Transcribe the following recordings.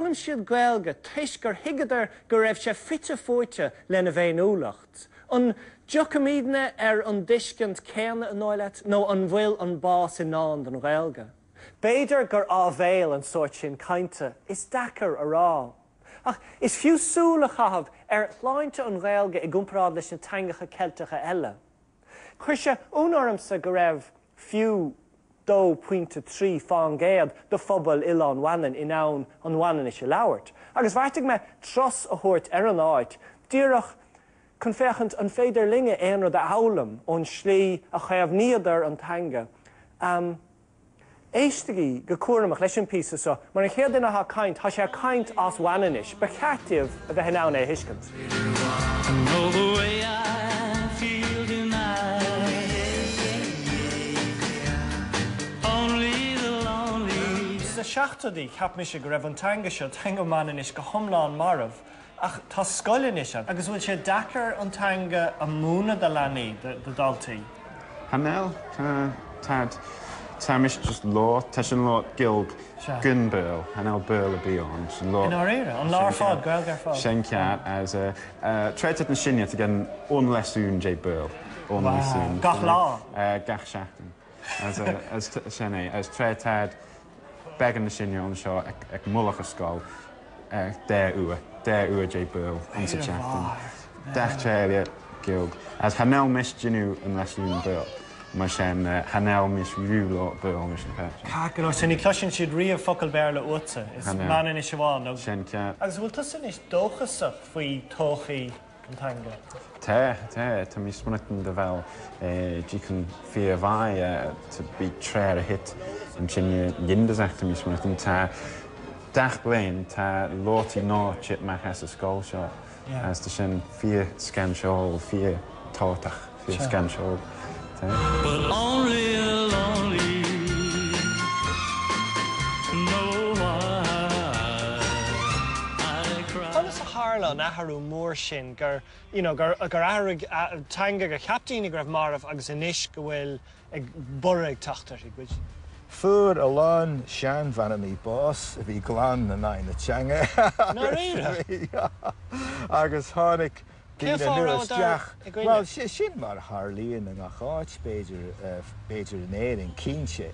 D'fhoghlaim siad Gaeilge toisc gur thuigeadar go raibh sé fite fuaite lena bhféiniúlacht. An dtiocfaimidne ar an dtuiscint céanna, an dóigh leat, nó an bhfuil an bás i ndán don Ghaeilge? B'fhéidir gur áibhéil an sórt sin cainte, is deacair a rá. Ach is fiú súil a chaitheamh ar shláinte an Ghaeilge i gcomparáid leis na teangacha Ceilteacha eile. Chuir sé ionadh ormsa go raibh fiú 2.3 fán gcéad de phobal Oileán Mhanann in ann an Mhanainnis a labhairt, agus bheartaigh mé turas a thabhairt ar an áit díreach chun féachaint an féidir linne aon rud a fhoghlaim ón slí a chaomhnaíodar an teanga. Éistigí go cúramach leis an píosa seo, mar an chéad duine atá ag caint, tá sé ag caint as Mhanainnis. Ba cheart daoibh a bheith in ann é a thuiscint. Sna seachtóidí, cheap mise go raibh an teanga seo, teanga Mhanainnis, go hiomlán marbh. Ach tá scoil anois ann. Agus bhfuil sé deacair an teanga a mhúineadh do leanaí, do dhaltaí? Chan eil. Tá, tá, tá mise just lá, tá sin lá Gaeilg gan Béarla, chan eil Béarla ar bith ann, sin lá. I ndáiríre? An lá ar fad, Gaeilge ar fad? Sin ceart, as a, tréad na sinne, tá gan aon leisiún dé Béarla, aon leisiún. Gach lá? Gach seachtain. As a, as, sin é, as tréad táid beagán na sinne anseo ag mullach a scoil dá uair, dá uair dé Béarla ansa tseachtain. Dach tréile Gaeilge. As chan eil mise déanamh an leisiún Béarla, mar sin chan eil mise riú lá Béarla leis na páistí. Ceart go leor, so ní chloiseann siad riamh focal Béarla uatsa, is Chan eil. Manainnis amháin nó. Sin ceart. Agus an bhfuil tusa anois dóchasach faoi todhchaí an teanga? Tá, tá. Tá mé smaoineamh de bheith díchun fíor-mhaith to be tréar a hit an tine Lindesach tá mé smaoineamh. Tá gach bliain tá lótaí ná tip amach as an scoil seo agus tá sin fíor-scanrúil, fíor-tábhachtach, fíor-scanrúil. Tá. But only the lonely know why I cry. Conas a tharla an athrú mór sin gur, you know, gur, gur athraigh teanga gur cheap daoine go raibh marbh agus anois go bhfuil ag borradh ag teacht uirthi, go bhfuil. Fuair a lán sean-Mhanannaigh bás a bhí glan in aghaidh na teanga. I ndáiríre? Agus tháinig Cén daoine fáth a nua rabhadar isteach. i gcoinne? Bhuel, sin mar a tharlaíonn i ngach áit, b'fhéidir, b'fhéidir in Éirinn, cinnte,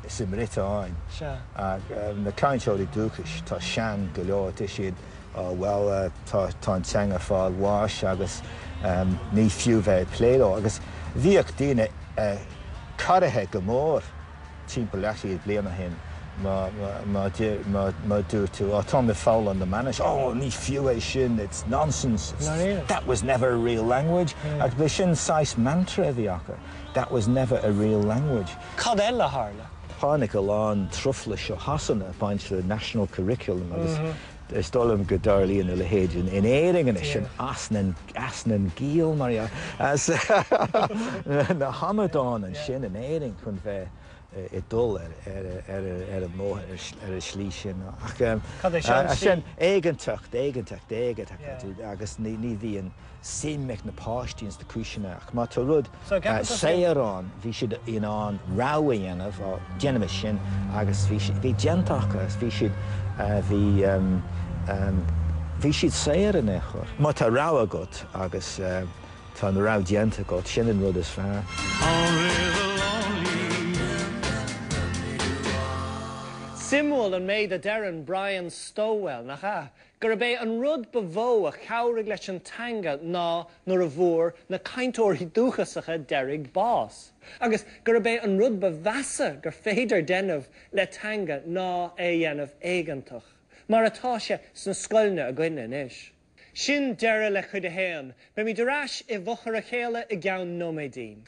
sa mBriotáin. Sea. Ach na cainteoirí dúchais, tá sean go leor, deir siad, oh well, tá, tá an teanga ag fáil bháis agus ní fiú bheith ag plé leo. Agus bhíodh daoine corraithe go mór. timpeall leathchéad bliain ó shin, má dúirt tú, oh, táim ag foghlaim na Manainnise, oh, ní fiú é sin, it's nonsense, that was never a real language. Agus b'é sin saghas mantra a bhí acu, that was never a real language. Cad eile a tharla? Tháinig a lán truflais ó Shasana ag baint le national curriculum agus is dóigh liom go dtarlaíonn a leithéid in Éirinn anois, an as na gciall mar dhea, as na hamadáin ansin in Éirinn chun bheith ag dul ar an mbóthar, ar an slí sin. Ach sin éiginnteacht, éiginnteacht, éiginnteacht agus ní bhíonn suim ag na páistí ins na cúiseanna ach má tá rud saor ann, bhí siad in ann rogha a dhéanamh, á, déanaimis sin agus bhí, bhí déanta acu agus bhí siad, bhí, bhí siad saor in aon chor. Má tá rogha agat agus tá an rogha déanta agat, sin an rud is fearr. Suimiúil an méid a deireann Brian Stowell, nach ea? Gurb é an rud ba mhó a chabhraigh leis an teanga ná nuair a bhfuair na cainteoirí dúchasacha deiridh bás, agus gurb é an rud ba mheasa gur féidir déanamh le teanga ná é a dhéanamh éigeantach, mar atá sé sna scoileanna againne anois. Sin deireadh le cuid a haon. Beimid ar ais i bhfochair a chéile i gceann nóiméidín.